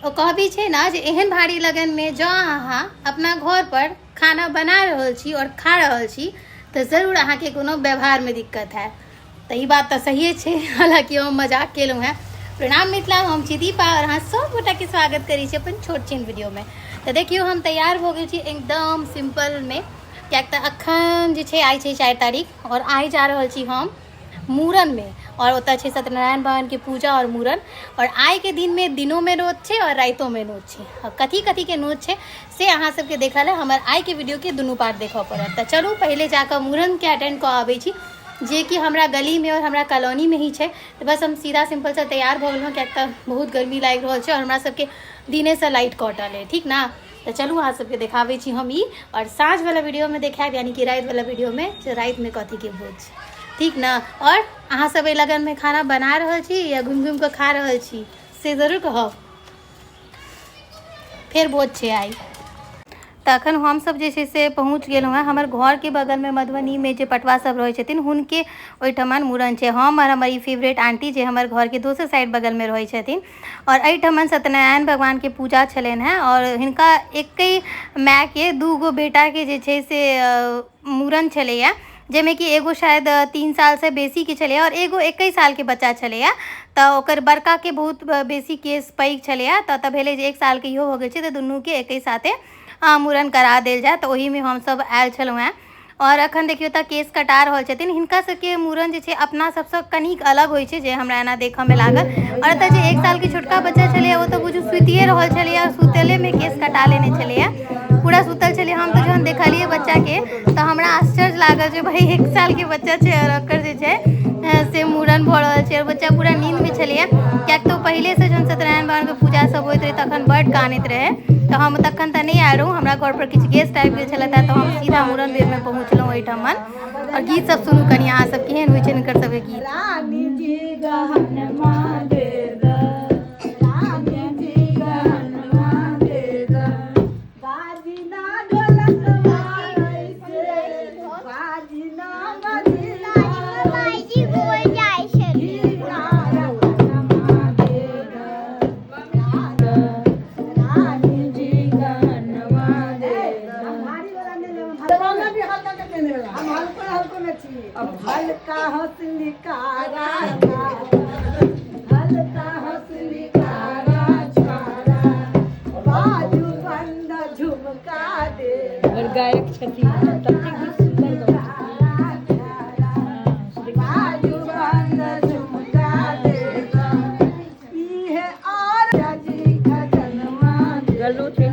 ओ कहबी छै ने जे एहन भारी लगनमे जँ अहाँ अपना घरपर खाना बना रहल छी आओर खा रहल छी तऽ जरूर अहाँके कोनो व्यवहारमे दिक्कत हैत। तऽ ई बात तऽ सहिए छै, हालाँकि हम मजाक केलहुँ हेँ। प्रणाम मिथिला, हम छी दीपा आओर अहाँ सब गोटाके स्वागत करै छी अपन छोट छिन वीडियोमे। तऽ देखियौ हम तैयार भऽ गेल छी एकदम सिम्पलमे, किएक तऽ अखन जे छै आइ छै 4 तारीख आओर आइ जा रहल छी हम मूड़नमे और ओतऽ छै सत्यनारायण भगवानके पूजा और मूड़न। और आइके दिनमे दिनोमे नोत छै और रातिोमे नोत छै। और कथी कथीके नोत छै से अहाँ सबके देखऽ लए हमर आइके वीडियोके दुनू पार्ट देखऽ पड़त। तऽ चलू पहिले जाकऽ मूड़नके अटेंड कऽ आबै छी, जेकि हमरा गलीमे और हमरा कॉलोनीमे ही छै। तऽ बस हम सीधा सिम्पलसँ तैयार भऽ गेलहुँ, किएक तऽ बहुत गर्मी लागि रहल छै और हमरा सबके दिनेसँ लाइट कटल अइ, ठीक ने। तऽ चलू अहाँ सबके देखाबै छी हम ई, और साँझवला वीडियोमे देखायब, यानी कि रातिवला वीडियोमे, जे रातिमे कथीके भोज छै, ठीक ने। और अहाँ सब एहि लगनमे खाना बना रहल छी या घुमि घुमि कऽ खा रहल छी से जरूर कहब। फेर भोज छै आइ। तखन हमसब जे छै से पहुँच गेलहुँ हेँ। हमर घरके बगलमे मधुबनीमे जे पटवा सब रहै छथिन हुनके ओहिठमन मूड़न छै। हम आओर हमर ई फेवरेट आंटी जे हमर घरके दोसर साइड बगलमे रहै छथिन, और एहिठमन सत्यनारायण भगवानके पूजा छलनि हेँ और हिनका एके मायके 2 गो बेटाके जे छै से मूड़न छलैए, जाहिमे कि एगो शायद 3 सालसँ बेसीके छलैए और एगो 21 सालके बच्चा छलैए। तऽ ओकर बड़काके बहुत बेसी केस पैघ छलैए, तऽ एतऽ भेलै जे 1 सालके इहो हो गेल छै तऽ दुनूके एके साथे मूड़न करा देल जाय। तऽ ओहिमे हमसब आयल छलहुँ हेँ। और अखन देखियौ तऽ केस कटा रहल छथिन। हिनका सबके मूड़न जे छै अपना सबसँ कनिक अलग होइ छै, जे हमरा एना देखऽमे लागल। और एतऽ जे 1 सालके छोटका बच्चा छलैए ओ तऽ बुझू सुतिए रहल छलैए, सुतलेमे केस कटा लेने छलैए, पूरा सुतल छलै। हम तऽ जहन देखलियै बच्चाके तऽ हमरा आश्चर्य लागल जे भाय 1 सालके बच्चा छै और ओकर जे छै से मूड़न भऽ रहल छै और बच्चा पूरा नींदमे छलैए। किएक तऽ ओ पहिलेसँ जहन सत्यनारायण भगवानके पूजा सब होइत रहै तखन बड्ड कानैत रहै। तऽ हम तखन तऽ नहि आयल रहूँ, हमरा घरपर किछु गेस्ट आबि गेल छलथि तऽ हम सीधा मूड़न बेरमे पहुँचलहुँ ओहिठमन। और गीत सब सुनू कनि अहाँ सब, केहन होइ छै हिनकर सबके गीत। रानी जी गहनमा दे द, रानी जी गहनमा दे द, बाजना ढोलक मारै से, बाजना बजना बाजी बोल जाइ छै। रानी जी गहनमा दे द। हल्का हंसली कारा हल्का हंसली कारा छारा बाजू बंद झुमका दे। हमर गायक छथिन ततेक गीत सुन्दर गबै छथिन। बाजू बंद झुमका दे। इहे और जी खजनमा गलो छै।